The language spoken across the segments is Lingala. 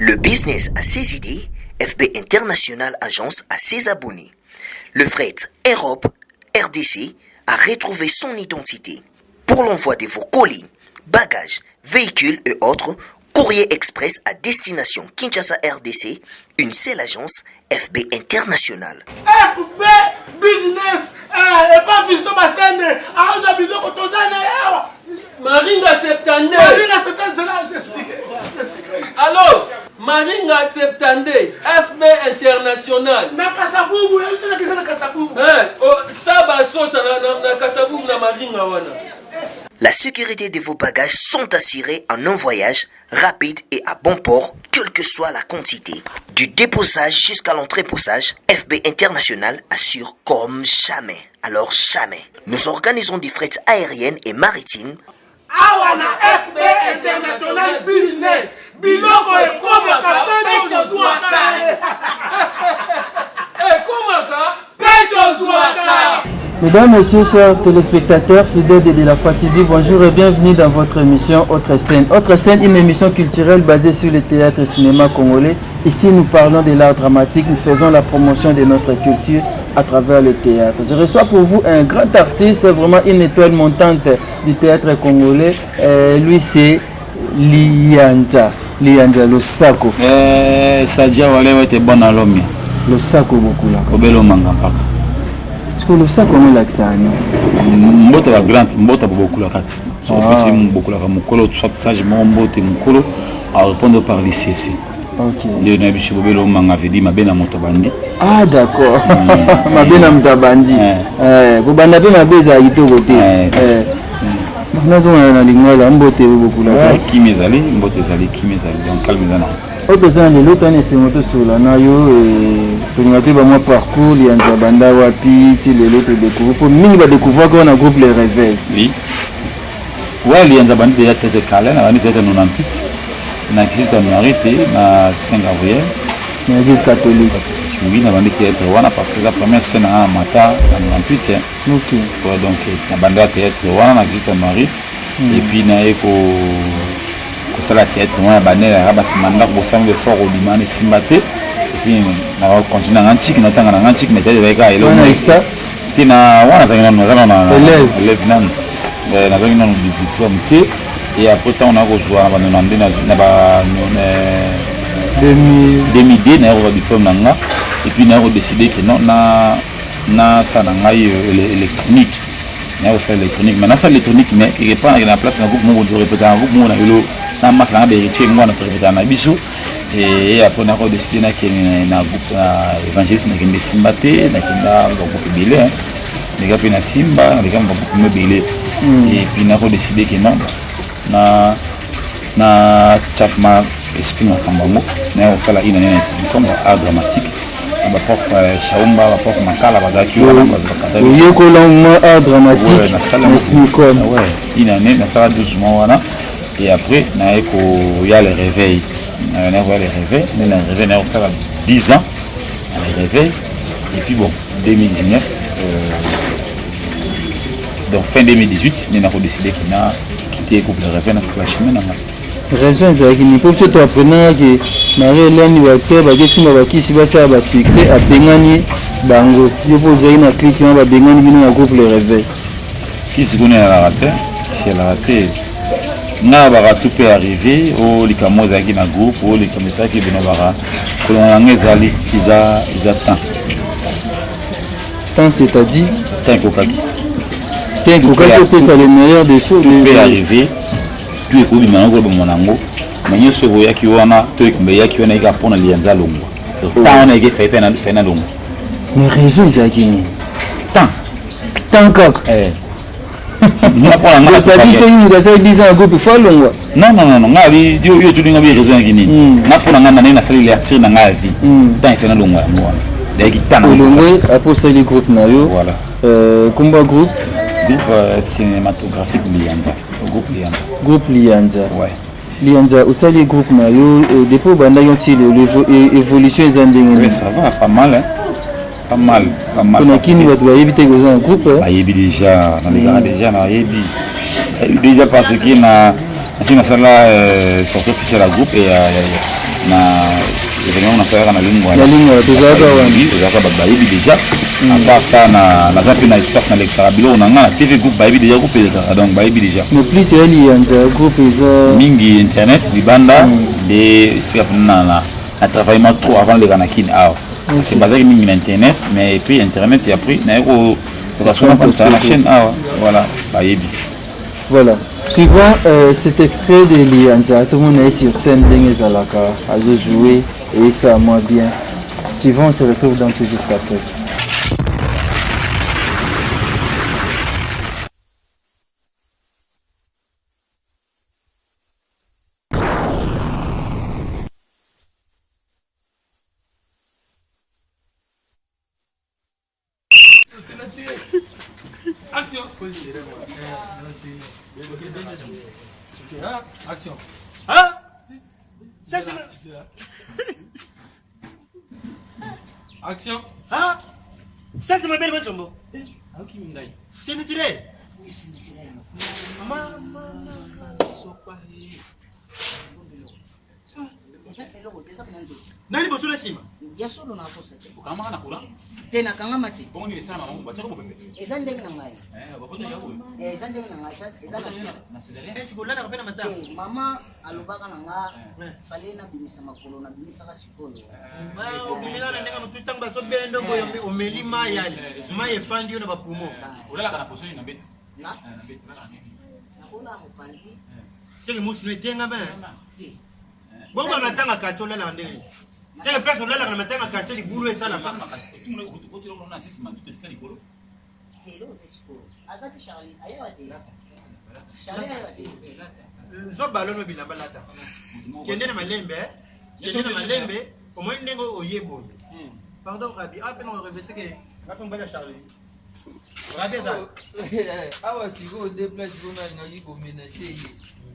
Le business a ses idées, FB International Agence a ses abonnés. Le fret Europe RDC a retrouvé son identité. Pour l'envoi de vos colis, bagages, véhicules et autres, Courrier Express à destination Kinshasa RDC, une seule agence FB International. FB Business eh, epa Fiston Masende aza biloko toza na ye awa. Maringa 72. Maringa 72 zela explique. Allo Maringa 72 FB International. Na Kasavubu, yebisa na kisa na Kasavubu. Eh, oh, Saba Sosa na, na, na Kasavubu na Maringa wana. La sécurité de vos bagages sont assurées en un voyage rapide et à bon port, quelle que soit la quantité. Du déposage jusqu'à l'entreposage, FB International assure comme jamais. Alors jamais. Nous organisons des frais aériennes et maritimes. Awa na FB International Business, biloko ekomaka mpe tozwaka. Ekomaka mpe tozwaka. Mesdames, Messieurs, chers téléspectateurs fidèles de La Foi TV, bonjour et bienvenue dans votre émission Autre scène. Autre scène, une émission culturelle basée sur le théâtre et cinéma congolais. Ici, nous parlons de l'art dramatique, nous faisons la promotion de notre culture à travers le théâtre. Je reçois pour vous un grand artiste, vraiment une étoile montante du théâtre congolais. Lui, c'est Liyanza. Liyanza Losako. Eh, Sadia wale wete bona lomia. Losako bokula. Obelo manga mpaka. Siko losako ngo elakisaka nini? Mbota ba grand, mbota bokula kati. Soko pesi bokula ka mokolo soit sage moko mbote mokolo a répondre par l'ICC. Ok. Nde na biso bobelo manga vedi mabe na moto bandi. Ah d'accord. Mabe na moto abandi. Eh, kobanda mpe mabe ezala kitoko te. Eh. Nazonga na lingala mbote bokulaka. Kimi ezali, mbote ezali, kimi ezali. Donc calme eza na. Oyo toza na lelo tani esengo tosolola na yo tolinga toyeba mwa parcours ya nzabanda wapi ti lelo todécouvrir mpo mingi badécouvraka wana groupe Le Réveil. Oui. Ouais, Lianza bandi déjà tête kala, na bandi tête 98. Na Christ Marie te na 5 avril. Na église catholique. Oui, na bandi théâtre wana parce que la première scène na mata na 98. Hein. OK. Ouais, donc na bandi théâtre wana na Christ Marie. Et puis na ye ko kosala théâtre wana banelaka basima ndako bosala effort obima na esimba te. Et puis na continue na nga ntiki natanga na nga ntiki mais théâtre ezalaki kaka eloko te na wana azalaki nanu naza nanu élève nanu nazalaki nanu diplôme te. Et après ntango na kozwa na ba 92 na ba 2002 naye kozwa diplôme na nga et puis naye kodécide ke non na nasala na ngai électronique, naye kosala électronique, mais nasala électronique mais quelque part nakende na place na groupe moko torépétaka, groupe moko na elo na masa na nga bahéritier ngwana torépétaka na biso. Et après nako décide nakende na groupe na évangéliste, nakende simba te, nakenda bagroupe ebele naleka mpe na simba, naleka bagroupe mo ebele. Et puis nako décide ke non, na na chapma esprit makambo yango, naya kosala une année na esprit comme art dramatique na baprof Shaumba, baprof Makala bazalaki wana. Oyekola mwa art dramatique na SMICOM? Une année nasala 12 mois wana et après naye koya Le Réveil, naye koya Le Réveil, nde na Réveil naye kosala 10 ans na Le Réveil. Et puis bon, 2019, donc fin 2018 nde nakodécide ke na quitter groupe Le Réveil, nasala chemin na ngai. Raison ezalaki nini? Mpo biso toapprenaka ke Marie Helene baacteur bakesimba bakisi basala basuccès, abengani bango. Yo mpo ozalaki na clique wana, babengani bino na groupe Le Réveil? Kisi kuna ezalaka te, kisi ezalaka te. Nga baka tout peut arriver. O likambo ezalaki na groupe, o likambo esalaki bino baka kolongola nga, ezali eza temps. Temps, c'est-à-dire? Temps ekokaki. Temps ekokaki opesa le meilleur des choses. Tout peut arriver, tout ekobima nango, kolobama nango, mais nyonso ekoyaki wana to ekomba eyaki wana eka mpona Lianza longwa. Temps wana eke fai mpe na longwa. Mais raison ezalaki nini? Temps. Temps kaka? C'est-à-dire soki moto asali 10 ans ya groupe, faut alongwa? Non, non, non, nga yo yo tulinga bi raison yaki nini? Nga mpo na nga na ndenge nasali lecture na nga ya vie, temps efe nalongwa yango wana, nayaki temps. Olongwe, après osali groupe na yo. Voilà. Kombo ya groupe? Groupe cinématographique Lianza, groupe Lianza. Groupe Lianza. Ouais. Lianza, osali groupe na yo depuis obandaki nti lelo, évolution eza ndenge nini? Ça va pas mal, hein? Pas mal, pas mal. Mpona kini bato bayebi te koza na groupe? Bayebi déjà, nalekaka déjà, nayebi déjà parce que na Nasi nasala sortie officielle ya groupe et na événement nasalaka na Lingwala. Na Lingwala, tozalaka wana. Tozalaka bato bayebi déjà. À part ça, na naza mpe na espace nalekisaka biloko na nga na TV groupe bayebi déjà groupe elekaka donc bayebi déjà. Mais plus ya liyanza groupe eza mingi internet libanda nde esika mpena na na travaillement trop avant leka na Kin awa. Parce que bazalaki mingi na internet mais et puis internet ya pris naye ko lokasona na chaîne awa voilà bayebi. Voilà. Suivant cet extrait de Lianza, tout le monde est sur scène, ndenge ezalaka, azo jouer et ça moi bien. Suivant, on se retrouve dans tout juste après. Action. Action. Hein? Ça c'est Action. Hein? Ça c'est ma belle Matsombo. C'est naturel. Maman. Eza eloko te, eza pena nzoto. Na liboso na nsima. Ya solo na kosa te. Okamaka na courant? Te nakangama te. Bongo nini esalama bango batiaka mopepe? Eza ndenge na ngai. Eh, bakota ya oyo. Eh, eza ndenge na ngai, eza na tina. Na césarienne? Est-ce que olalaka mpe na matanga? Te, mama alobaka na nga, fallait nabimisa makolo, nabimisaka sikoyo. Ah, obimisaka na ndenge motu ntango bazobenda boye omeli mai ali. Mai efandi yo na ba poumon. Olalaka na position nini na mbeto? Na? Na mbeto, olalaka ndenge nini? Nakolala mopanzi. Seke mosu no etengama, eh? Te. Bongo na matanga quartier olalaka ndenge nini? Seke place olalaka na matanga quartier libulu esalamaka. Zwa ballon oyo bilamba lata. Kende na malembe, eh? Kende na malembe, omoni ndenge oye boye. Pardon Rabi, ah pe na revese ke ngape mobali ya Charlie. Rabi eza. Awa sikoyo nde place sikoyo nalingaki komenace ye.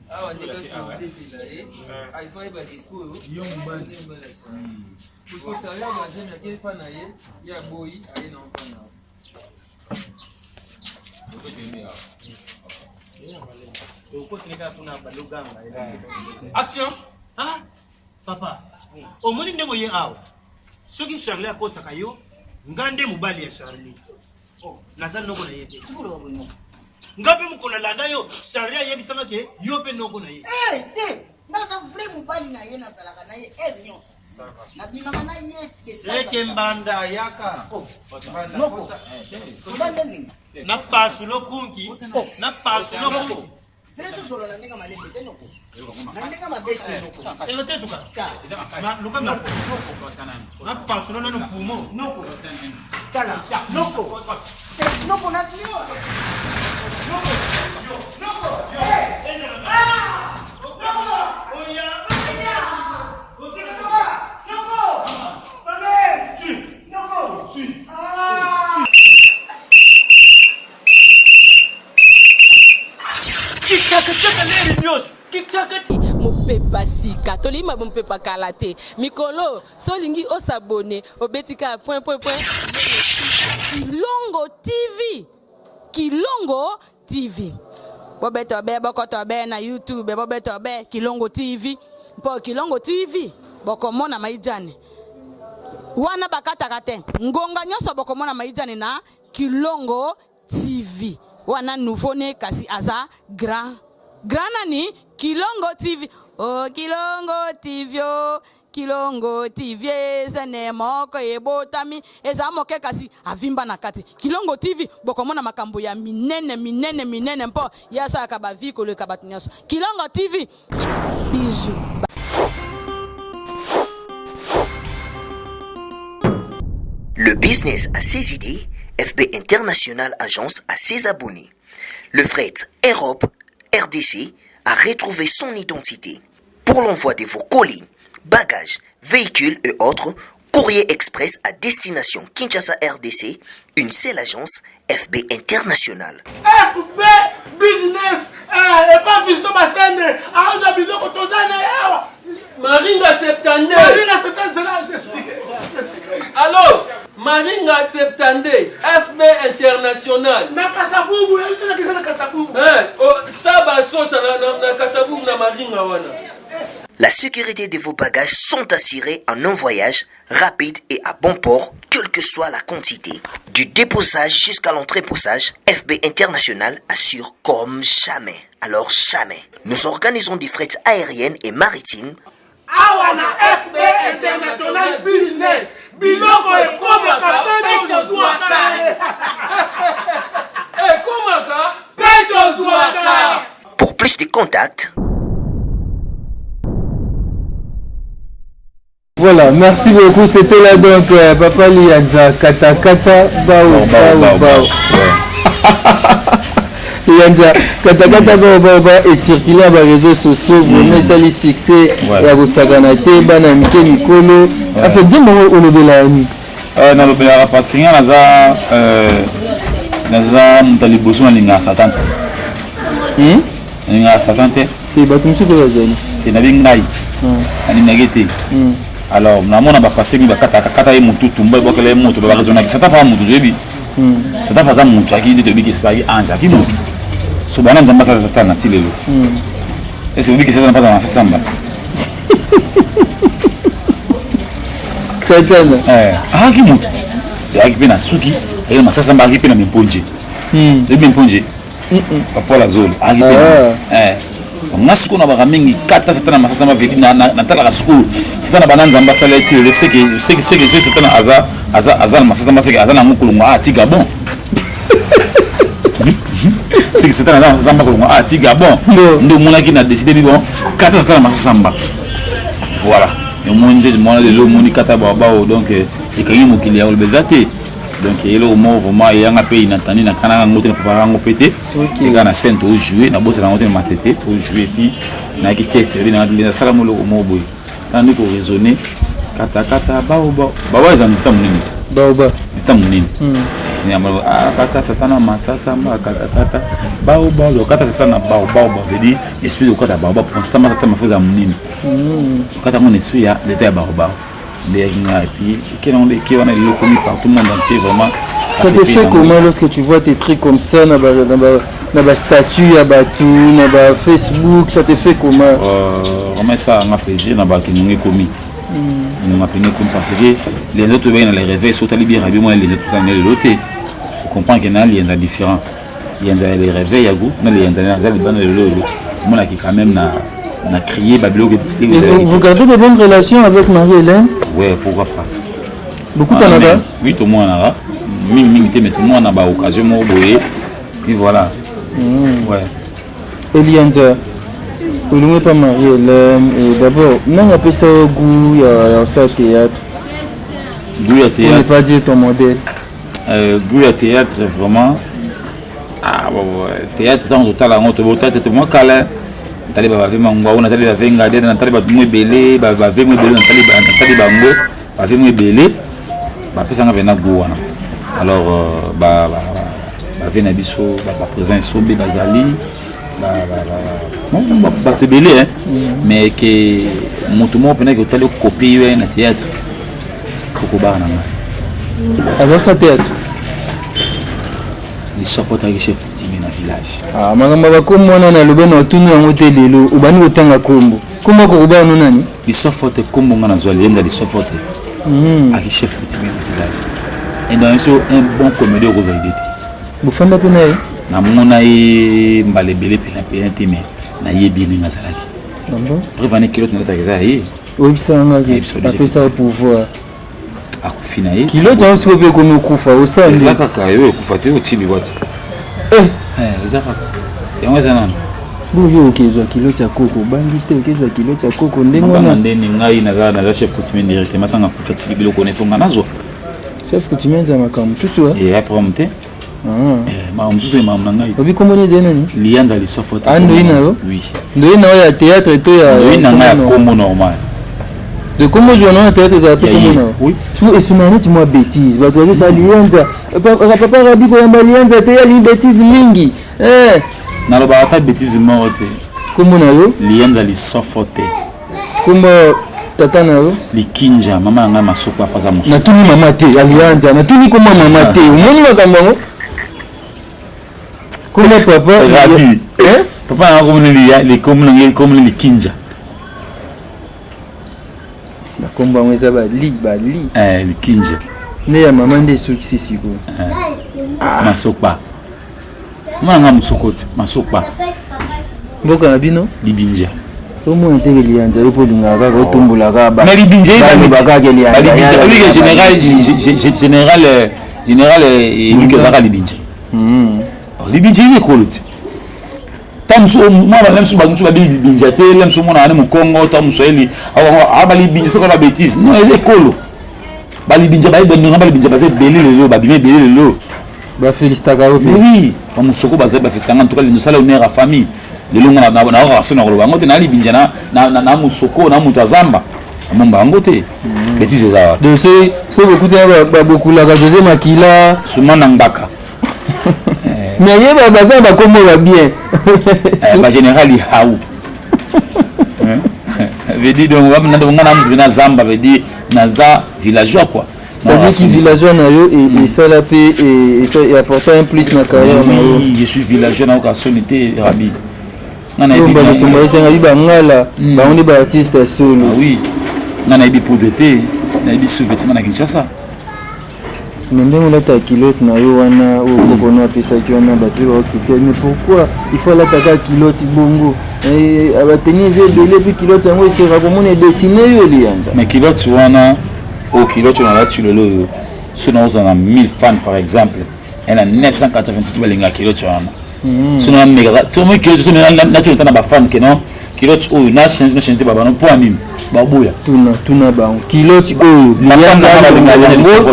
Awa nde kasi kobetela ye. Alifo ayeba sikoyo. Yo mobali. Nde mobali asala. Parce que salaire ya zemi ake epa na ye, ye aboyi, aye na mpa na ye. Action. Ah, papa, omoni ndenge oye awa. Soki Charlie akosaka yo, nga nde mobali ya Charlie. Oh. Naza noko na ye te. Tikoloba boye noko. Nga mpe mokolo nalanda yo, Charlie ayebisanga ke yo mpe noko na ye. Eh, te, nga naza vrai mobali na ye, nazalaka na ye heure nyonso. Nabimaka na ye te. Seke mbanda yaka. Oh. Mbanda, Noko. kota. Loba nde nini? Na pasu lokunki. Oh. Na pasu lokunki. Sele tosolola ndenge malembe te noko. Na ndenge mabe te noko. Eko te tuka. Ta. Ma luka ma. Na pasu no nano poumon. Noko. Tala. Noko. Te noko na noko. Noko. Noko. Eh. Ah! Noko. Oya. Noko. Noko. Mame. Noko. Ah. Mopepa sika tolingi ma mopepa kala te mikolo so olingi osabone obeti kaka point point point Kilongo TV Kilongo TV bobeta obe bokota obe na YouTube bobeta obe Kilongo TV mpo Kilongo TV bokomona maijane wana bakataka te ngonga nyonso bokomona maijane na Kilongo TV wana nouveau ne kasi aza grand grand nani Kilongo TV oh Kilongo TV oh Kilongo TV ezene moko ebotami eza moke kasi avimba na kati Kilongo TV bokomona makambo ya minene minene minene mpo ye asalaka ba vie koleka bato nyonso Kilongo TV bijou. Le business a ses idées, FB International Agence a ses abonnés. Le fret Europe RDC a retrouvé son identité. Pour l'envoi de vos colis, bagages, véhicules et autres, Courrier Express à destination Kinshasa RDC, une seule agence FB International. FB Business eh, epa Fiston Masende aza biloko toza na ye awa. Maringa 72. Maringa 72 zela explique. Allo. Maringa 72 FB International. Na Kasavubu, yebisa na Kasavubu. Eh, oh, Shaba Sosa na, na, na Kasavubu na Maringa wana. La sécurité de vos bagages sont assurées en un voyage rapide et à bon port, quelle que soit la quantité. Du déposage jusqu'à l'entreposage, FB International assure comme jamais. Alors jamais. Nous organisons des frais aériennes et maritimes. Awa na FB International Business, biloko ekomaka mpe tozwaka. Ekomaka mpe tozwaka. Pour plus de contacts, Voilà, merci beaucoup. C'était là donc euh, Papa Lianza, Kata Kata, Bao Bao Bao. Lianza, Kata Kata Bao Bao Bao et circuler dans les réseaux sociaux, vraiment ça les succès, ya kosakana te, bana mike mikolo. En fait, dis-moi olobela nini? Euh, nalobelaka parce que nga naza euh, naza moto ya liboso nalingaka satan te hmm? Nalingaka Satan te. Te bato mosusu mpe bazali. Te nabi ngai. Hmm. Nalingaki te. Hmm. Alors namona ba pasteur mingi bakataka kata ye mutu tumba ebwakela ye moto ba raisonnaki Satan pa mutu toyebi. Hmm. Satan aza mutu aki nde toyebi ke Satan aki ange aki mutu. So bana Nzambe asala Satan na ti lelo. Est-ce que oyebi ke Satan aza na sasamba? Satan. Eh, aki mutu. Aki mpe na suki, ayaki na masasamba, aki mpe na mimponje. Toyebi mimponje? Papola zolo aki pe ah. eh nga sikoyo nabaka mingi kata satana masasa maveli natalaka sikoyo satana bana nzambe asala ye ti seke seke seke seke satana aza aza aza na masasa maseke aza na mokolongo a ti gabon seke satana aza na masasa makolongo a ti gabon nde omonaki na décide bi bon kata satana masasa mba voilà omoni nzeti mwana lelo omoni kata baobao donc ekangi mokili ya koloba eza te donc eloko moko vraiment eyanga mpe inattendu nakanaka yango te napapaka yango mpe te eka na scène tojoue nabosana yango te na matete tojoue epuis nayaki test ebi nasala mo eloko moko boye tala nde koraisonne katakata baoba baoba eza nzita monene ti baoba nzita monene hmm. ah, kata satana masasa mba katakata baoba okata satana baobaoba veut dire esprit okata baoba constamment satana mafoza ya monene hmm. okata yango na esprit ya nzete ya baobao nde yaki nga et puis eke nango nde eke wana lelo ekomi partout monde entier vraiment. Ça te fait comment lorsque tu vois tes trucs comme ça na ba, na ba, na ba statut ya bato na ba Facebook, ça te fait comment? Euh, vraiment ça nga plaisir na bato ndenge ekomi ngonga pene ekomi parce que les autres toyebaki na les réveils soki otali bien rabi mwana les autres totali lelo te comprendre que na lienza différent lienza ya les réveils ya groupe na lienza naza libanda lelo oyo omonaki quand même na na crier babiloko. Vous gardez de bonnes relations avec Marie-Hélène? Ouais, pourquoi pas. Bokutanaka? Oui, tomonanaka mingi mingi te mais tomonana ba occasion moko boye puis voilà. Mm. Ouais. Elianza, olingi pa Marie-Hélène et d'abord nani apesa yo goût ya osala théâtre? Goût ya théâtre. Pour ne pas dire ton modèle. Euh, goût ya théâtre vraiment ah, bon, bon, théâtre ntango totala yango tobota te mwa kala natali bavave mangwau natali bave ngade natali bato mo ebele bave mo ebele natali bango bave mo ebele bapesanga mpena goût wana alors euh, bave na biso baprésident esobe bazali bato ebele mais ke moto moko mpena ke otali okopie yo na théâtre okobaka na ngai azasa théâtre lisofo otaki chef coutumier na village ah, makambo ya bakombo wana nalobi na otuni yango te lelo obandi kotanga kombo kombo akokobana no nani lisofo te kombo nga nazwa liyenda lisofo te hmm. aki chef coutumier na village et so un bon comédien okozwa ide te bofanda mpe na ye namona ye mbala ebele mpena mpena te mais nayebi ye ndenge azalaki preuve ane kilote nalataka eza ya ye oyebisaka nga ke apesa yo pouvoir akufi na ye kilote yango sikoyo mpe ekomi okufa osali eza kaka yo ekufa te otindi wati eh. eh, eza kaka yango eza nano bongo okezwa kiloti ya koko obangi te okezwa kiloti ya koko ndenge wana ndeni ngai naza naza chef coutumier directement ntango akufa tiki biloko na efonga nazwa chef coutumier nza makambo mosusu eh problème te ah. eh, makambo mosusu makambo na ngai obi kombo nini ezali nani liyanza lisofo ah ndoyi na yo oui ndoyi na yo ya théâtre to ya ndoyi na ngai ya kombo normal de kombo ozwa na yo ya théâtre ezala mpe kombo na yo oui soki esomaka neti mwa bêtise bato bazosala liyanza papa rabi koyamba liyanza te alingi bêtise mingi eh. nalobaka ata bêtise moko te kombo na yo liyanza lisofo te kombo. Tata na yo? Likinja, mama na ngai Masoko apaza mosusu. Natuni mama te, Alianza, natuni koma mama te. Omoni makambo yango? Koma papa. Rabi. Eh? Papa na ngai komoni li komoni komoni Likinja. Bakombo yango eza bali bali. Eh, Likinja. Nde ya mama nde esukisi sikoyo. Eh. Masokpa. Mwana nga mosoko te, masokpa. Mboka na bino? Libinja. Omona te ke liyanza yo mpo olingaka kaka otombola kaka ba. Mais libinja ye baloba kaka ke liyanza. Libinja oyebi ke général général général eluki azalaka libinja. Libinja ye ekolo te. Ntango mosusu mwana na mosusu bato mosusu babi libinja te, la mosusu mwana wana mokongo, ntango moswahili awa balibinja soki ba bêtise. Non, eza ekolo. Balibinja bayebi bandonga balibinja baza ebele lelo, babimi ebele lelo. Ba felicitaka yo pe. Oui, ba musoko bazali ba felicitaka en tout cas lino sala honneur à famille. Lelo nga na na na sona koloba yango te na libinja na na na musoko na mutu azamba. Amomba yango te. Bêtise eza wapi? Donc soki soki bokutana ba bokulaka José Makila. Suma na ngbaka. Mais ye ba baza ba kombo ba bien. Ba général Ihau. Veut dire donc nga na mutu na zamba veut dire naza villageois quoi. C'est-à-dire que villageois na yo esala pe e apporta un plus na carrière na yo. Oui, je suis villageois na oka soni te Rabi. Nga na yebi ba esenga bi bangala bango nde ba artiste ya solo. Ah oui. Nga na yebi poudre te, na yebi sous-vêtement na Kinshasa. Mais ndenge olata culotte na yo wana oyo koko no apesaki wana bato oyo baocritiquer mais pourquoi il faut alata kaka culotte bongo bateni eza ebele puis culotte yango eseka komona edessine yo eliyanza. Mais culotte wana oyo culotte oyo nalati lelo oyo soki nakozala na 1000 fans par exemple ya na 988 balingaka culotte wana soki namekaka tomoki culotte soki natuna ata na bafan ke non culotte oyo na chaine te babano mpo ya nini baboya tuna tuna bango culotte oyo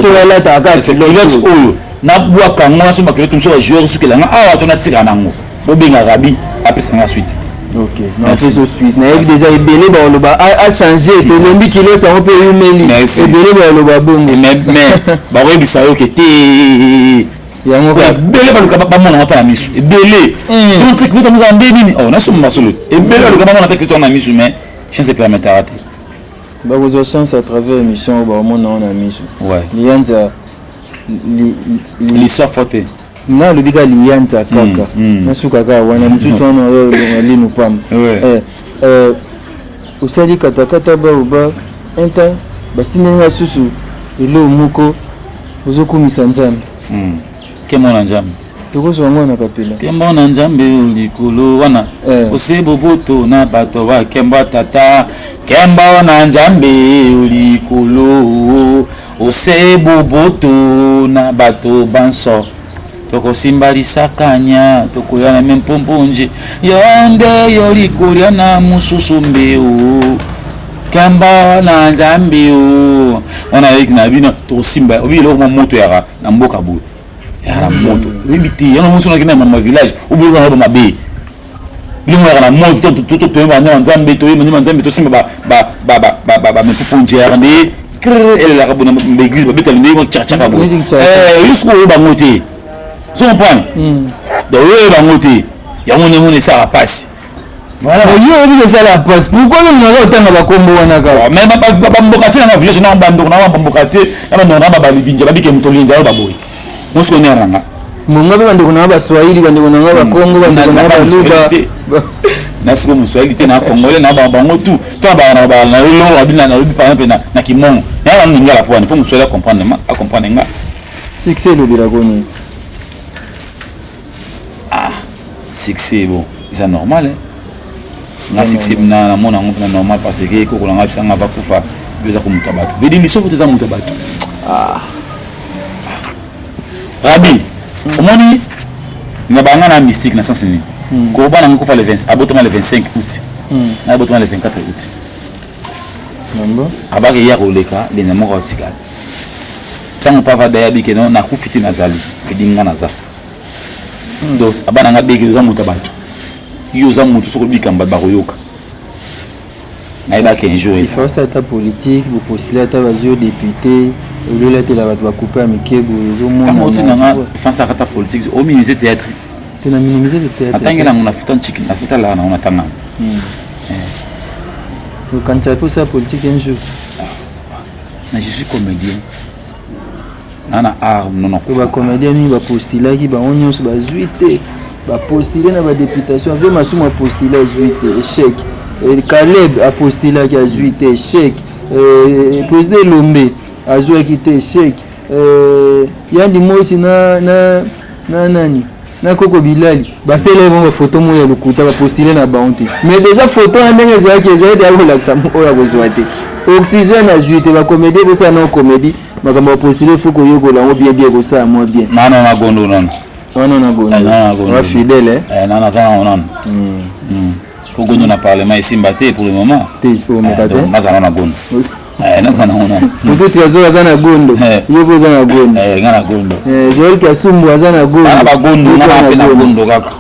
toalataka kaka culotte oyo nabwaka yango nasomba culotte mosusu bajoueur soki elanga awa to natika nango bobenga Rabi apesa nga suite. Ok, napesa suite nayebi deja ebele bakoloba achange tolembi culotte yango mpe eyumeli ebele bakoloba bongo mais bakoyebisa yo ke te yango ebele baluka bamona ata na miso ebele culotte yango eza nde nini nasomba masolo ebele baluka bamona ata culotte yango na miso mais chance epermetaka te bakozwa chance à travers émission oyo bakomona yango na miso liyanza lisofo te nga alobi kaka liyanza kaka nasuka kaka wana mosusu wana oyo linu pamba osali katakata baoba un temps batindeli nga susu eloko moko ozokumisa Nzambe. Nkembo na Nzambe. Tokozwa yango na kapela. Nkembo na Nzambe likolo wana ose boboto na bato ba nkembo ya tata nkembo na Nzambe likolo ose boboto na bato banso tokosimba lisakanya tokoya na mempomponje yo nde yo likolia na mosusu mbeu nkembo na Nzambe o wana eleki na bino tokosimba obi eloko mwa moto yaka na mboka boye yaka na moto oyebi te yango moso nakende na mama village obi oza na mabe biloko yaka na moto toyeba nde Nzambe toyeba nde Nzambe tosimba bamempoponje yaka nde elelaka boye na église babetala nde chakachaka boye yo soki oyeba yango te ozo comprendre donc oyeba yango te yango ndenge wana esalaka mpasi. Voilà. Yo oyebi ezala mpasi pourquoi olingaka otanga bakombo wana kaka? Mais bamboka tie nanga village na bandeko na bamboka tie na bandeko na balibinja babike moto olinga oyo baboye mosuku onera nanga monga mpe bandeko nanga baswahili bandeko nanga bakongo bandeko nanga baluba nasiko moswahili te na congolais na bango tout to na na eloko abina nalobi par exemple na kimongo na bango lingala po wana mpo moswahili acomprendre acomprendre nga. Succès elobelako nini? Ah, succès bon eza normal hein? Nga succès na namona yango mpena normal parce que koko na nga bisa nga vakufa yo eza komuta bato vedi lisoko te eza moto ya bato. Rabi omoni na banga na mystique na sens nini koba na nga kufa le 20 abotama le 25 août na abotama le 24 août abaki ya koleka lenda moko atikala ntango papa dayabi ke no nakufi te nazali edi nga naza donc abana nga beki oza moto ya bato yo oza moto soki obika bato bakoyoka nayebaki un jour eza osala ata politique bopostule ata bazwi yo député ololatela bato bakupe ya mike boye ozomonango otinda nga efansaka ata politique ominimize théâtre te na minimize le théâtre natangela yango nafuta ntiki nafuta laka nango natanga yango. Okanisa mpe osala politique un jour? Mais je suis comédien, na na art nono. Po bacomédien mingi bapostulaki, bango nyonso bazwi te. Bapostule na badéputation, ave Masumu apostule, azwi te, échec. Caleb apostulaki, azwi te, échec. Président Elombe azwaki te, échec. Yandi Mosi na nani na Koko Bilali basala bango bafoto moko ya lokuta, bapostule na bango te. Mais déjà photo wana ndenge ezalaki, ezalaki deya kolakisa oyo akozwa te. Oxygène azwi te. Bacomédie bosala nao comédie, makambo bapostule, faut koyekola yango bien bien, kosala mwa bien. Nano na gondo nano. Wana na gondo. Nano na gondo. Wa fidèle, eh? Nano aza nango nano po gondo na parlement esimba te pour le moment. Te, omeka te. Nazala na gondo, naza nango nano. Moto Trésor aza na gondo, yo mpe oza na gondo. Nga na gondo. Joel Kasumbu aza na gondo. Na bagondo, nga na mpe na gondo kaka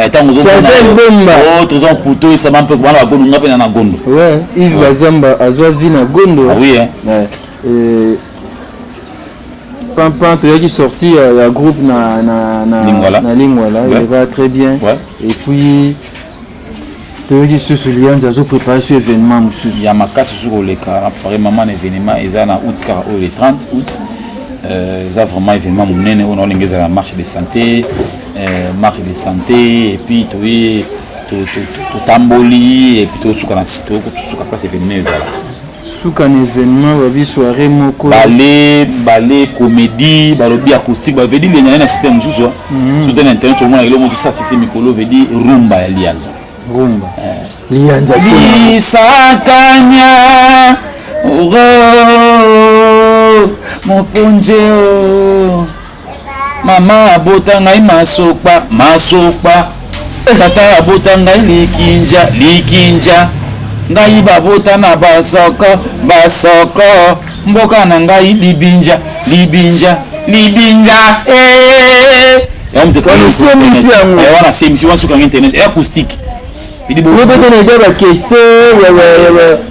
ntango. Chancel Bemba. Toza puto esama mpe bana bagondo, nga mpe na gondo. Ouais, Yves Bazamba azwa vie na gondo. Ah oui, hein. Ouais. Pampan toyaki sorti ya groupe na Lingwala. Na Lingwala. Eleka très bien. Et puis toyoki susu Lianzi azoprépare sur événement mosusu. Ya makasi soki koleka apare mama na événement eza na août kaka oyo, le 30 août. Eza vraiment événement monene oyo naolinga ezala marche de santé, marche de santé, et puis toye totamboli et puis tosuka na tosuka place événement ezala. Suka na événement babi soirée moko. Bale bale comédie, balobi acoustique, bavedi lenya na système mosusu surtout na internet omona eloko mosusu asisi mikolo, vedi rumba ya Lianza. Rumba Lianza. Bisakanya oro moponje o mama abota ngai masokpa masokpa, tata abota ngai likinja likinja, ngai babota na basoko basoko, mboka na ngai libinja libinja libinja. Osemisi yango. Wana semisi wana suka internet acoustique. Obeta na ide bakeste.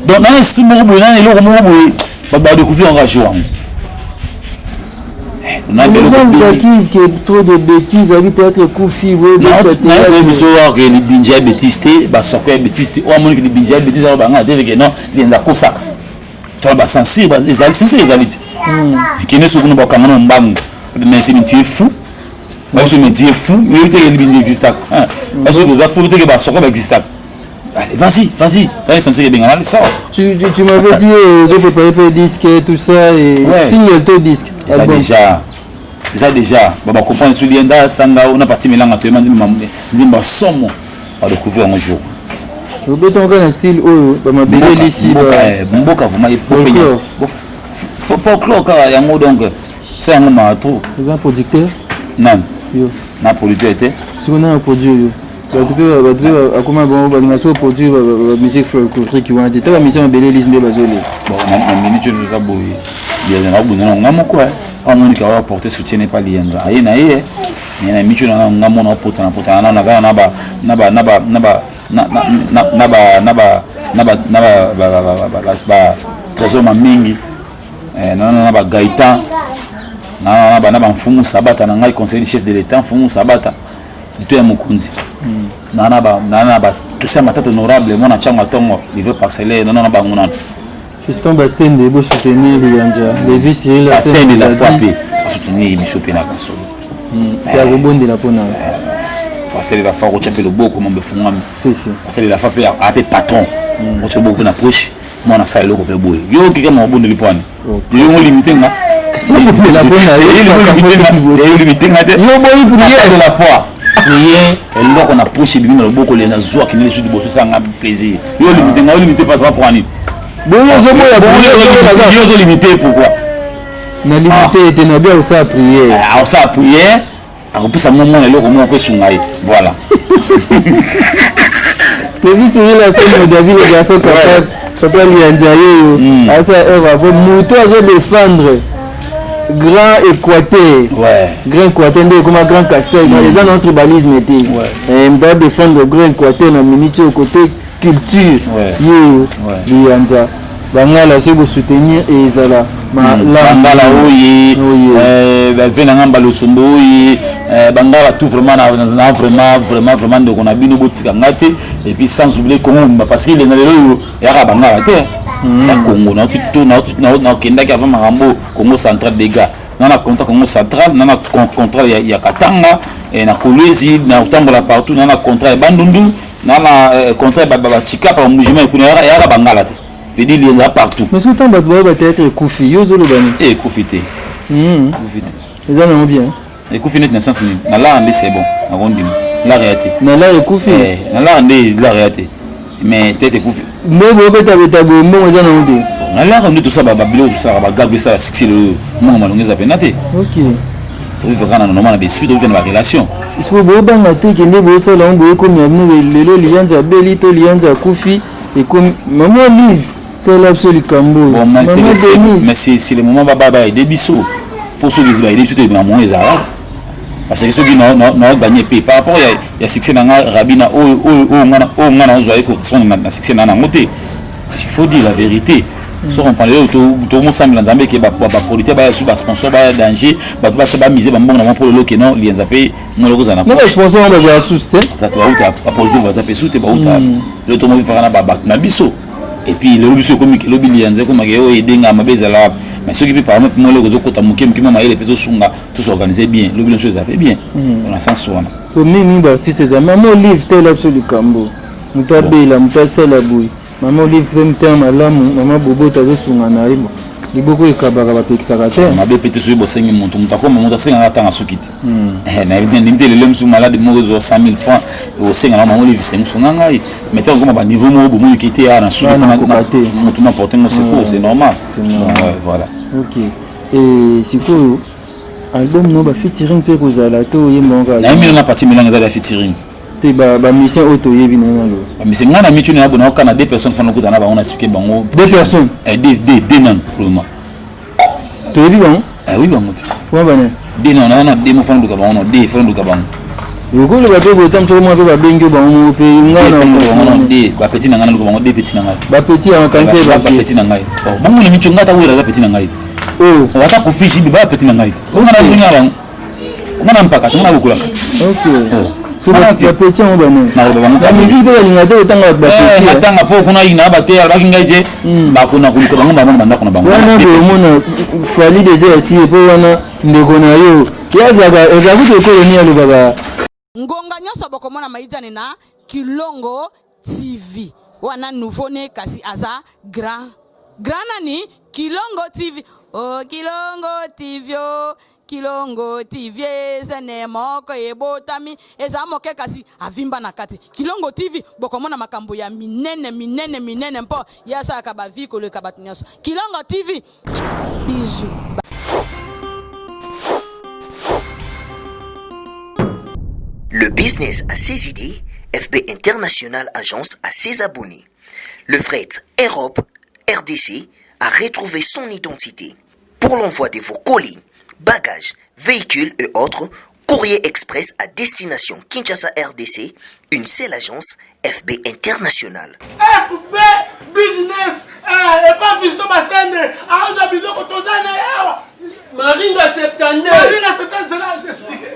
Donc nana esprit moko boye, nana eloko moko boye, badécouvrir yango ajour yango. Les gens vous accusent que trop de bêtises, abi théâtre ekufi. Nayebi biso wake libinja ya bêtise te, basoko ya bêtise te. Oyo amoniki libinja ya bêtise ayo banga te ke non, lienda kosaka tona bacensure, ezali censure, ezali te. Kende soki kuna bakanga na mbangu. Mais c'est tu es fou, babiso, mais tu es fou, oyebi te ke libinja existaka, baso toza fou te ke basoko baexistaka. Allez, vas-y, vas-y. Vas-y, censé bien. Allez, sors. Tu m'avais dit, j'ai préparé pour disque et tout ça, et ouais. Single to disque. Ça déjà. Ça déjà. Bah, bah, comprendre, sur l'Ienda, Sanga, on a parti Melanga, tu m'as dit, nzimba somo, on va découvrir un jour. Obetanka na style oyo bamabele elisi. Mboka vraiment folklore kaka yango, donc sa yango maa trop. Eza producteur? Non. Yo. Na producteur te. Sikoyo nana produire yo? Bato mpe akoma bango balinga so produire bamusique folklorique wana te, ta bamusicien mabele elisi nde bazolela. Bon, na minute oyo eza boye, nakobunda na nga moko. Amonika oyo aporte soutien epa Lianza, aye na ye me na minute oyo na nga mona opotana potana nano kaka na ba na ba na ba na ba na na ba na ba na ba na ba ba Trésor Mamingi, na na ba Gaëtan, na na ba na ba Mfumu Sabata na ngai, conseiller du chef de l'État Mfumu Sabata, lito ya mokonzi, na ba Christian Matata, honorable mwana ntango atongo livre parcellaire, na na bango nano. Fiston Bastende, bosoutenir Lianja Levi Cyril. Bastende la foi mpe asoutenir biso mpe na kasolo. Ya kobondela mpona. Pasteur de la foi akotya mpe loboko, mambo efungwami. Pasteur de la foi mpe ape patron, otya loboko mpe na poche, mwana asala eloko mpe boye. Yo okeka ma obondeli mpo wani yo limite nga. Yo limite nga te. Boyi prière de la foi, prière, eloko na poche ebimi na loboko le nazwa akende lisusu liboso, esanga plaisir. Yo limite nga, yo limite pas po wani. Boyo ozoboya. Yo ozolimite pourquoi? Na limite ete na bia osala prière. Akosala prière, akopesa mwa mwana eloko moko mpe esunga ye, voilà. Levi Cyril Asemo David, le garçon capable, papa Lianza yeyo asa heure avo moto azo défendre Grand Équateur. Grand Équateur nde ekoma Grand Castel, eza na tribalisme te. Moto azo défendre Grand Équateur na minute oyo côté culture, yeyo Lianza. Bangala soki bosoutenir ezala. Bangala oye, bave na nga, Mbalosombo oye. Eh, bangala tout vraiment na, na vraiment vraiment vraiment ndeko na bino botika nga te et puis sans oublier Congo mobimba parce que na lelo oyo eyaka bangala te ya Congo nauti to nauti nakendaki avant makambo Congo central dégâts na na contrat Congo central na na contrat ya, ya Katanga eh, na Kolwezi na kotambola partout na na contrat ya Bandundu na na eh, contrat ya bachikapa Mbujimayi kuna eyaka bangala te veut dire eza partout. Mais soki ntango bato baoyo bateatre ekufi yo ozoloba nini? Eh, ekufi te hmm. ekufi te eza nango bien ekufi neti na sens nini na lar nde c'est bon nakondima lar ya te na lar ekufi eh, na lar nde lar ya te mais tete ekufi nde bobetabeta boye mbongo eza nango te na lar nde tosala babiloko tosalaka bagago esala succès lelo mbongo malongo eza mpena te ok tovivre kaka na normal na baesprit tovivre na barelation sikoyo bobanga te kende bosala yango boye ekomi ya bino lelo liyanzi abeli to liyanzi akufi ekomi mama olive tala biso likambo oyo mama denise mais c'est le moment ba ba aider biso po soki ba aider biso to na moyen ezala parce que soki na na gagner pe par rapport ya ya succès na nga rabina oyo oyo oyo nga oyo nga na ozwa ko correspondre na succès na nango te il faut dire la vérité so comprendre oyo tomosambela nzambe ke baproducteur baya su basponsor baya danger bato batya bamise bambongo na bango mpo lelo ke non lienza mpe molo kozala na basponsor yango bazala susu te bato bauta baproducteur baza mpe su te bauta lelo tomobifaka na bato na biso et puis lelo biso ekomi lobi liyanza ekomaka oyo edenga mabe ezala wapi mais soki mpe par exemple mwa eloko ezokota moke moke mwa mayele mpe tosunga tosorganize bien lobi nyonso eza mpe bien hmm. na sens wana po mingi baartiste eza mama olive tela biso likambo moto abela moto asala boye mama olive mpe motema malamu mama boboto azosunga na ye liboko ekabaka bapekisaka te mabe mpe te soki bosengi moto moto akoma moto asengaka atanga suki te hmm. eh, nayebi te ndimi te lelo mosusu malade moko ezwa 100 000 francs osenga na mama olive sengi sunga ngai mais ntango okoma baniveau moko bomoni ke te na suki moto ma porte ngo secours c'est normal voilà ok et sikoyo album no ba featuring mpe kozala to oyemba kaka nayebi na parti milange ezali ya featuring te bamusicien oyo toyebi na nalo bamusicien ngai na mitu na bona okana deux personnes fana okutana bango na expliquer bango deux personnes eh, deux deux deux nanu pour le moment toyebi bango eh, oui bango te wana bana deux nanu na deux mo fana luka bango no deux fana luka bango okoloba mpe boye ntango soko mwa mpe babengi yo bango moko mpe ngai bapeti na ngai naluka bango de peti na ngai bapeti ya makanisi bapeti na ngai bongo na mico ngai ata wera aza peti na ngai te oh. ata kofi jibi ba peti na ngai te bongo na bongo bango nga na mpaka te nga na bokolaka bapeti yango banamiziki mpe balinga te kotanga bato bapetiatanga mpo kuna yina bate alobaki ngai te hmm. bakona koluka bango bango na bandako na bango wana boye omona fali deja ya sie mpo wana ndeko na yo ye azalaka eza kutu ekolo nini alobaka ngonga nyonso bokomona maijane na kilongo tv wana nouveau ne kasi aza grand grand nani kilongo tv o oh, kilongo tv o oh. Kilongo TV eza moko ebotami eza moke kasi avimba na kati. Kilongo TV bokomona makambo ya minene minene minene mpo ye asalaka ba vie koleka bato nyonso. Kilongo TV bijou. Le business a ses idées, FB International Agence a ses abonnés. Le fret Europe RDC a retrouvé son identité. Pour l'envoi de vos colis, bagages, véhicules et autres, Courrier Express à destination Kinshasa RDC, une seule agence FB International. FB Business eh, epa Fiston Masende aza biloko toza na ye awa Maringa 72 Maringa 72 zela explique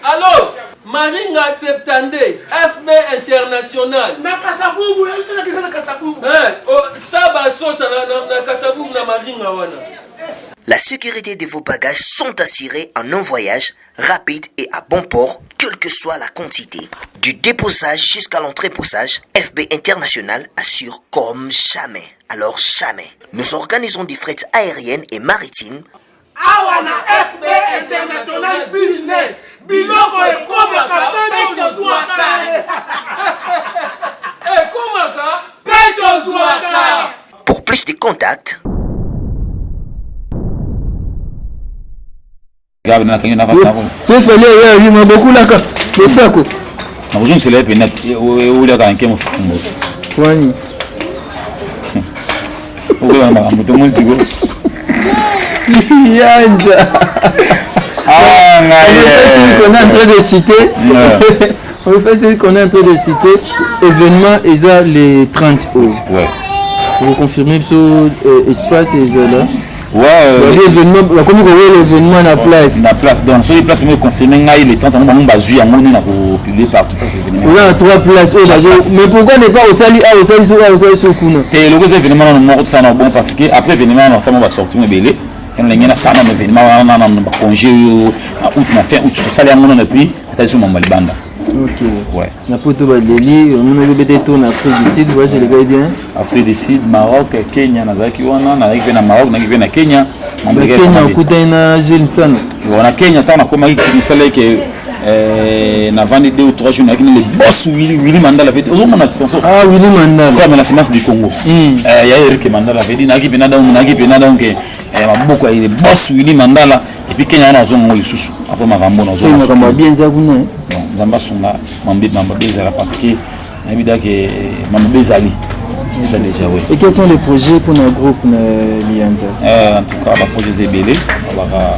Allo Maringa 72 FB International na Kasavubu yebisaka na Kasavubu eh oh, Saba Sosa na, na, na Kasavubu na Maringa wana La sécurité de vos bagages sont assurées en un voyage rapide et à bon port, quelle que soit la quantité. Du déposage jusqu'à l'entreposage, FB International assure comme jamais. Alors jamais. Nous organisons des frais aériennes et maritimes. Awa na FB International Business, biloko ekomaka mpe tozwaka. Ekomaka mpe tozwaka. Pour plus de contacts, soki fali oyo abima bokulaka losako nakozongisela ye pena oliaka na nkemo fumbo wani okoyeba na makambo tomoni sikoyo yanja ah, qu'on est en train de citer on fait ce qu'on est en train de citer événement eza le 30 août ouais. vous confirmez biso euh, espace ezala. Ouais, événement bakomi kowela événement na place. Na place, donc soki place moko confirme ngai le 30, yango bango bazwi yango nde na kopublier partout place événement. Oza na trois places oyo bazo, mais pourquoi ne pas osali awa, osali so awa, osali so kuna? Te, eloko eza événement nano moko tosala na bon, parce que après événement wana osala mo basorti mo ebele. Yana ndenge nasala nano événement wana na bacongé oyo na août, na fin août tosala yango nano, et puis atali so mambo ya libanda. Ok. Ouais. Na poto baleli omonaki obete tour na Afrique du Sud, voyage elekaki bien? Afrique du Sud, Maroc, Kenya. Nazalaki wana, nazalaki mpe na Maroc, nazalaki mpe na Kenya. Na Kenya okutani na Gilles Sana? Bon, na Kenya, ntango nakomaki, esalaki navandi 2 ou 3 jours, nayaki na le boss Willy, Willy Mandala veut ozomona sponsor. Ah, Willy Mandala. Ferme la semence du Congo. Ya Eric Mandala veut dire nayaki mpena, donc nayaki mpena, donc maboko ya le boss Willy Mandala. Et puis Kenya wana nazonga ngo lisusu après makambo nazonga. Makambo ya bien eza kuna. Bon, Nzambe asunga, mambe mabe ezala, parce que nayebi dake mabe ezali, c'est déjà, oui. Et quels sont les projets pour notre groupe Lianza? En tout cas, baprojet eza ebele. Baka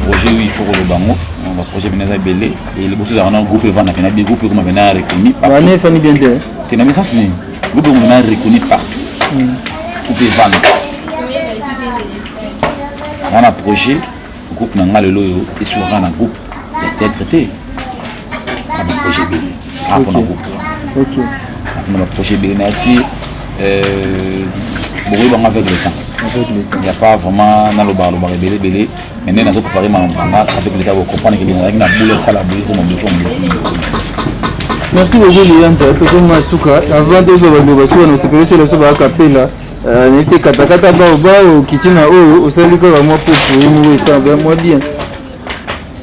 projet oyo, il faut koloba yango, baprojet pena eza ebele. Liboso ezalaka na groupe evanda pena bi groupe ekoma pena reconnu. Wana efandi bien te. Te, na misasi nini, groupe ekoma pena reconnu partout, groupe evanda nga na projet groupe na nga lelo oyo esukaka na groupe ya théâtre te, na baprojet ebele kaka mpona groupe wana, na baprojet ebele. Merci, bokoyebanga avec le temps. Il n'y a pas vraiment nalobaka lobaka ebele ebele, mais nde nazo préparer makambo na nga avec le temps, bocomprendre ke nazalaki na boule esala boule koma boule koma boule. Merci beaucoup, Lianza. Tokoma suka. Avant tozwa baloba suka na osepelesela biso baakapela, nayebi te, katakata baobao okiti na oyo osali kaka mwa popo ye moko esala mwa bien.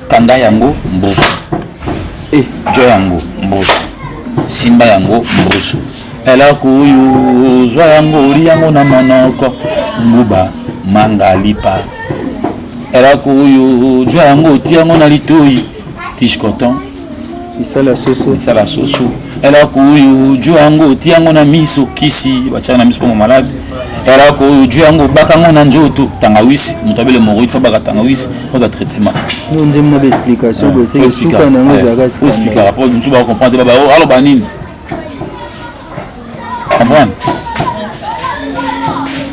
Kanga yango mbusu, jo yango mbusu, simba yango mbusu, eloko oyo zwa yango, oli yango na monoko, nguba manga lipa, eloko oyo zwa yango, otia yango na litoi, tige coton. Misala soso. Misala soso, eloko oyo zwa yango, otia yango na miso, kisi batiaka na miso mpo malade, eloko oyo zwa yango, obaka yango na nzoto, tangawisi, moto abele moroid fa baka tangawisi oza traitement. No nzembo na baexplication boye, seke suka na yango ezalaka. Expliquer po mosusu bacomprendre te, baba aloba nini, comprendre.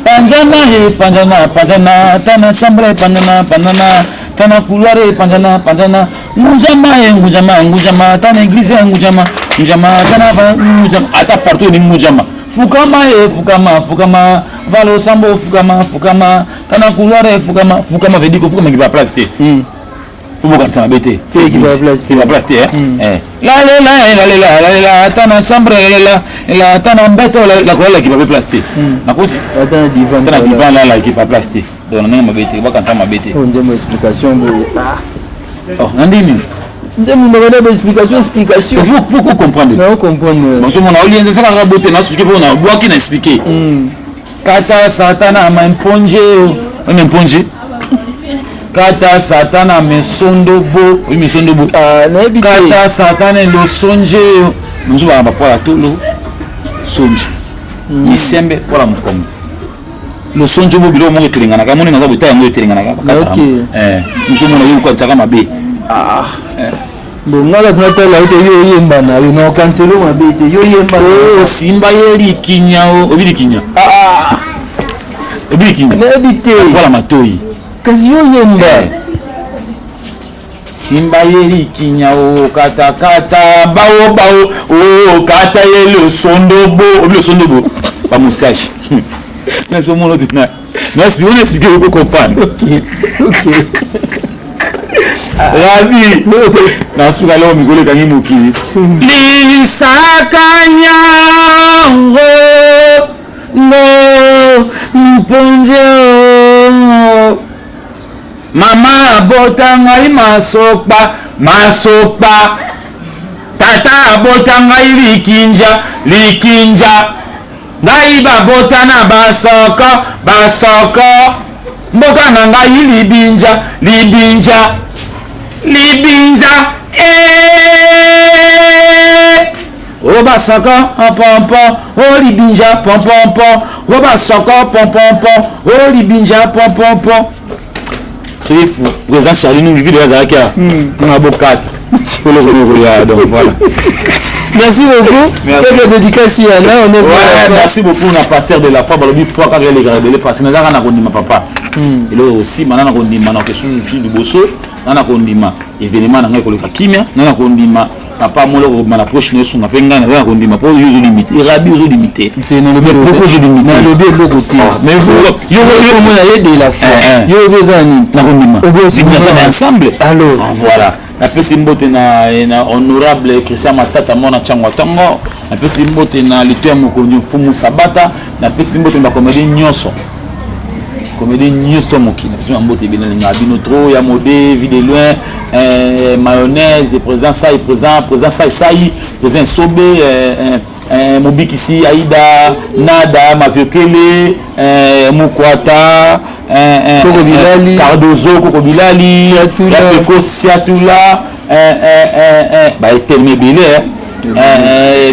Panzana e panzana, panzana tana chambre, panzana, panzana tana couloir e panzana, panzana ngunjama e ngunjama, ngunjama tana église e ngunjama, ngunjama tana ngunjama ata partout ni ngunjama, fukama e fukama, fukama valo sambo, fukama, fukama tana couloir e fukama, fukama veut dire ko fukama kiba place te, po bokanisa mabe te. Kiba place te. Lalela lalela lalela ata na chambre, lalela la ata na mbeto, nakolala kiba pe place te, nakosi. Ata na divan. Ata na divan, lala kiba place te. Donc na ndenge mabe te, bakanisa mabe te. Nzembo explication boye. Oh, na ndenge nini? Nzembo mabanda ba explication, explication. Pourquoi comprendre? Na comprendre. Bozomona olienza esalaka bote na expliquer mpo na bwaki na expliquer. Kata satana mamponje, oyi memponje, kata satana mesondobo, oyi mesondobo. Nayebi te. Kata satana losonje, mosusu baka bapola tolo sonje, misembe pola mokongo, losonje bo biloko moko etelenganaka, moni naza bota yango etelenganaka, bakataka. Mosu omona yo okanisaka mabe. Bon, nga kasi natala yo te, yo oyemba na yo na okaniselo mabe te, yo yemba. Osimba ye likinya, obi likinya, obi likinya. Nayebi te. Pola matoi. Kasi yo yemba. Simba ye likinya, o katakata bao bao, o kata ye losondobo, obi losondobo, bamoustache nazomona tuna na expliquer ko comprendre. Ok. Rabi na suka leo mikolo ekangi mokili lisaka nyango ngo mponje, mama abota ngai masopa masopa, tata abota ngai likinja likinja, ngai babota na basoko basoko, mboka na ngai libinja libinja libinja e o basoko pompompo o libinja pompompo o basoko pompompo o libinja pompompo. Soki président Charlie Nungi video azalaki a kanga bokata polokolokoya, donc voilà. Merci beaucoup. Merci. Quelques dédicaces il y en a, on est Ouais, merci beaucoup na pasteur de la foi balobi foi kaka elekaka ebele parce que nazaka na kondima papa eloko osima na na kondima na okesusu liboso na na kondima événement na ngai koleka kimia na na kondima papa molo kobima na poche na esunga mpe ngai naza na kondima mpo yo ozolimite erabi ozolimite Te, nalobi Mais pourquoi ozolimite nalobi eloko te Ah, mais yo yo omona ye de la foi Eh, eh. yo oyebi oza na nini na kondima Obi osi- naza na ensemble Alors. Ah, voilà napesi mbote na, na honorable Christian Matata mwana ntango ntongo napesi mbote na lito ya mokonzi mfumu Sabata napesi mbote na bacomédie nyonso comédie nyonso ya mokili napesi bambote ebele nalingaka bino trop ya mode vie de loin mayonnaise président sai président président sai sai président Sobe mobikisi Aida Nada Maviokele Mukwata Koko Bilali. Cardozo Koko Bilali Siatula. Yapeko Siatula baetelemi ebele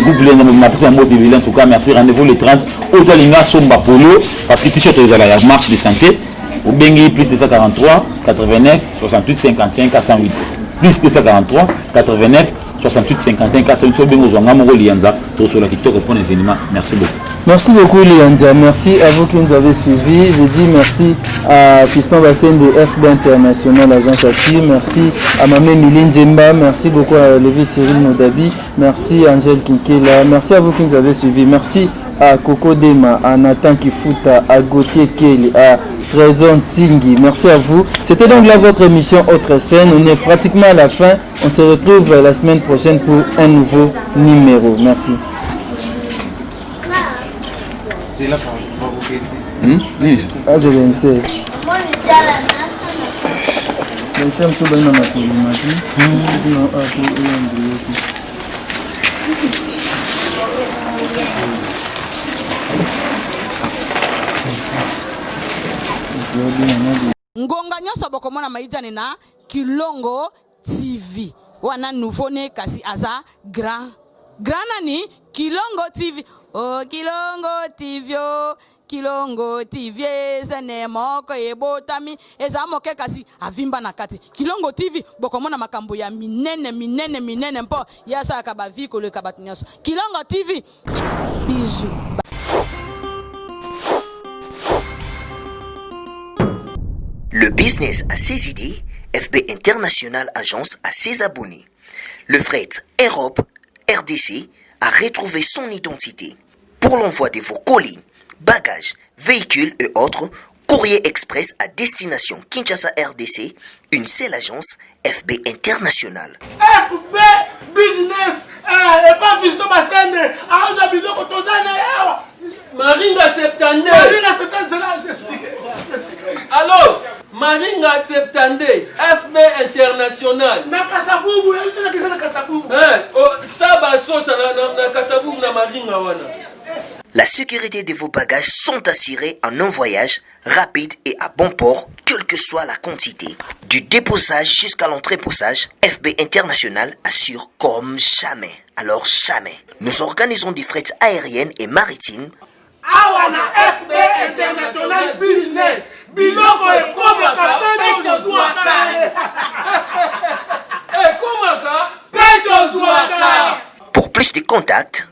groupe lenga mapesa mbote ebele en tout cas merci rendez-vous le 30 oyo toalinga asomba polo parce que t-shirt ezala ya marche de santé obengi plus 243 89 68 51 408 plus 243 89 68 51 408 soki obengi ozwa nga moko Lianza tokosola kitoko mpona événement merci beaucoup. Merci beaucoup Lianza, merci à vous qui nous avez suivis. Je dis merci à Fiston Bastien de FB International, agence ASSI. Merci à Mamé Miline Nzemba, merci beaucoup à Lévi Cyril Modabi, merci à Angèle Kinkela, merci à vous qui nous avez suivis. Merci à Coco Dema, à Nathan Kifuta, à Gauthier Kelly, à Trésor Tsingi. Merci à vous. C'était donc là votre émission Autre Scène. On est pratiquement à la fin. On se retrouve la semaine prochaine pour un nouveau numéro. Merci. Nini? Ah, je vais essayer. Bense mosusu bali na makolo mati na apo eyambiyoki. Ngonga nyonso bokomona Maijane na Kilongo TV wana nouveau ne kasi aza grand grand nani Kilongo TV oh Kilongo TV oh Kilongo TV ezene moko ebotami eza moke kasi avimba na kati Kilongo TV bokomona makambo ya minene minene minene mpo ye asalaka ba vie koleka bato nyonso Kilongo TV bijou. Le business a ses idées, FB International Agence a ses abonnés. Le fret Europe RDC a retrouvé son identité. Pour l'envoi de vos colis, bagages, véhicules et autres, courrier express à destination Kinshasa RDC, une seule agence FB International. FB Business epa Fiston Basende aza biloko toza na ye awa. Maringa 72. Maringa 72 zela explique explique. Allo Maringa 72 FB International. Na Kasavubu yebisa na kisa na Kasavubu. Eh, oh, Saba Sosa na Kasavubu na Maringa wana. La sécurité de vos bagages sont assurées en un voyage rapide et à bon port, quelle que soit la quantité. Du déposage jusqu'à l'entreposage, FB International assure comme jamais. Alors jamais. Nous organisons des frais aériennes et maritimes. Awa na FB International Business, biloko ekomaka mpe tozwaka. Ekomaka mpe tozwaka. Pour plus de contacts,